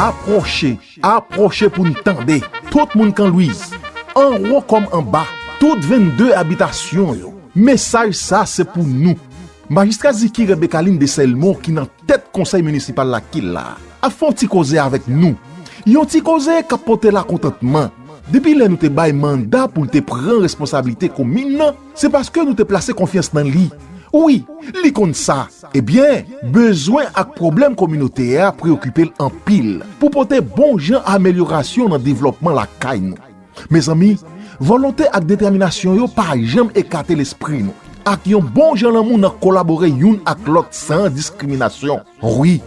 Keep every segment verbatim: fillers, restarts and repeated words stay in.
Apwoche, apwoche pou n tande. Tout moun Kan Lwiz, anwo kòm anba, tout vennde abitasyon yo. Mesaj sa se pou nou. Majistra Ziki Rebecaline de Selmon ki nan tèt konsèy minisipal Lakil la ap fè yon ti koze avèk nou. Yon ti koze k ap pote lakontantman. Depi lè nou te bay manda pou l te pran responsablite komin nan, se paske nou te plase konfyans nan li. Wi, li konn sa. Ebyen, bezwen ak pwoblèm kominote a preyokipe l anpil pou pote bon jan amelyorasyon nan devlòpman lakay nou. Mezanmi, volonte ak detèminasyon yo pa janm ekate lespri nou. Ak yon bon jan lanmou nan kolabore youn ak lòt san diskriminasyon. Wi,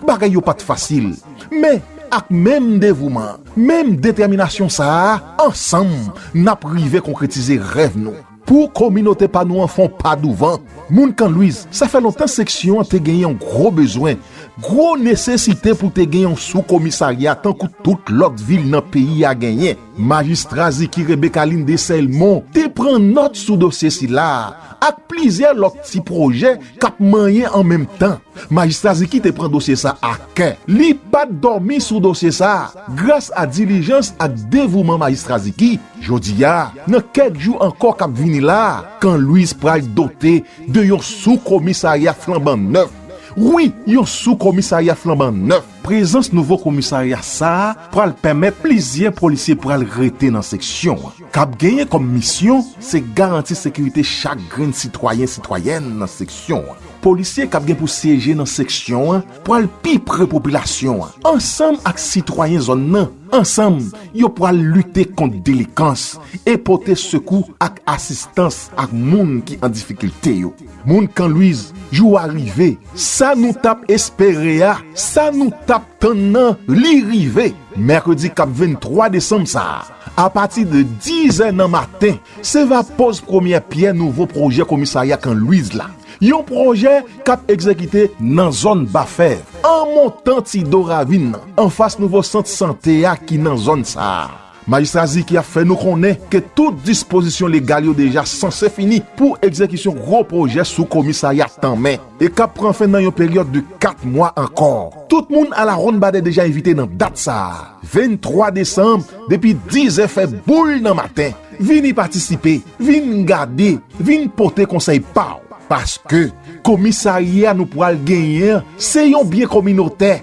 bagay yo pa t fasil. Men, ak menm devouman, menm detèminasyon sa a, ansanm, n ap rive konkretize rèv nou. Pou kominote pa nou an fè yon pa douvan. Moun Kan Lwiz, sa fè lontan seksyon an te genyen yon gwo bezwen, gwo nesesite pou te gen yon sou komisarya tankou tout lòt vil nan peyi a genyen. Majistra Ziki Rebecaline de Selmon te pran nòt sou dosye sila a, ak plizyè lòt ti pwojè k ap manyen an menm tan. Majistra Ziki te pran dosye sa a kè. Li pa t dòmi sou dosye sa a. Gras a dilijans ak devouman Majistra Ziki, jodi a, nan kèk jou ankò k ap vini la, Kan Lwiz pral dote de yon sou komisarya flanban nèf. Wi, yon sou komisarya flanban nèf. Prezans nouvo komisarya sa a pral pèmèt plizyè polisye pral rete nan seksyon an. K ap genyen kòm misyon, se garanti sekirite chak grenn sitwayen, sitwayèn nan seksyon an. Polisye k ap gen pou syeje nan seksyon an pral pi pre popilasyon an. Ansanm ak sitwayen zòn nan, ansanm, yo pral lite kont delikans e pote sekou ak asistans ak moun ki an difikilte yo. Moun Kan Lwiz, jou a rive. Sa nou t ap espere a, sa nou t ap tann nan, li rive. Mèkredi k ap venntwa desanm sa a, apati de dizè nan maten, se va poz premyè pyè nouvo pwojè komisarya Kan Lwiz la. Yon pwojè k ap egzekite nan zòn Bafèv, an montan Ti Do Ravin nan, anfas nouvo sant sante a ki nan zòn sa a. Majistra Ziki ap fè nou konnen ke tout dispozisyon legal yo deja sanse fini pou egzekisyon gwo pwojè sou komisarya tanmen e k ap pran fen nan yon peryòd de kat mwa ankò. Tout moun alawonnbadè deja envite nan dat sa a, venntwa desanm, depi dizè fè boul nan maten. Vini patisipe, vin gade, vin pote konsèy pa w. Paske komisarya nou pral genyen an, se yon byen kominotè.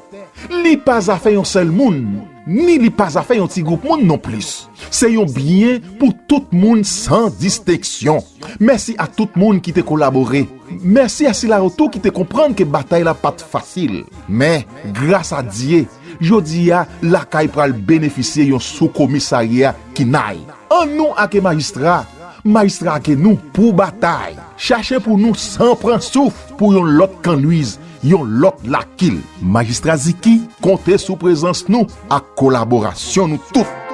Li pa zafè yon sèl moun, ni li pa zafè yon ti gwoup moun non plis. Se yon byen pou tout moun san distenksyon. Mèsi a tout moun ki te kolabore. Mèsi a sila yo tou ki te konprann ke batay la pa t fasil. Men, gras a Dye, jodi a, Lakay pral benefisye yon sou komisarya ki nay. Annou ake majistra, majistra ake nou pou batay. Chache pou nou san pran souf pou yon lòt Kan Lwiz, yon lòt Lakil. Majistra Ziki, konte sou prezans nou ak kolaborasyon nou tout.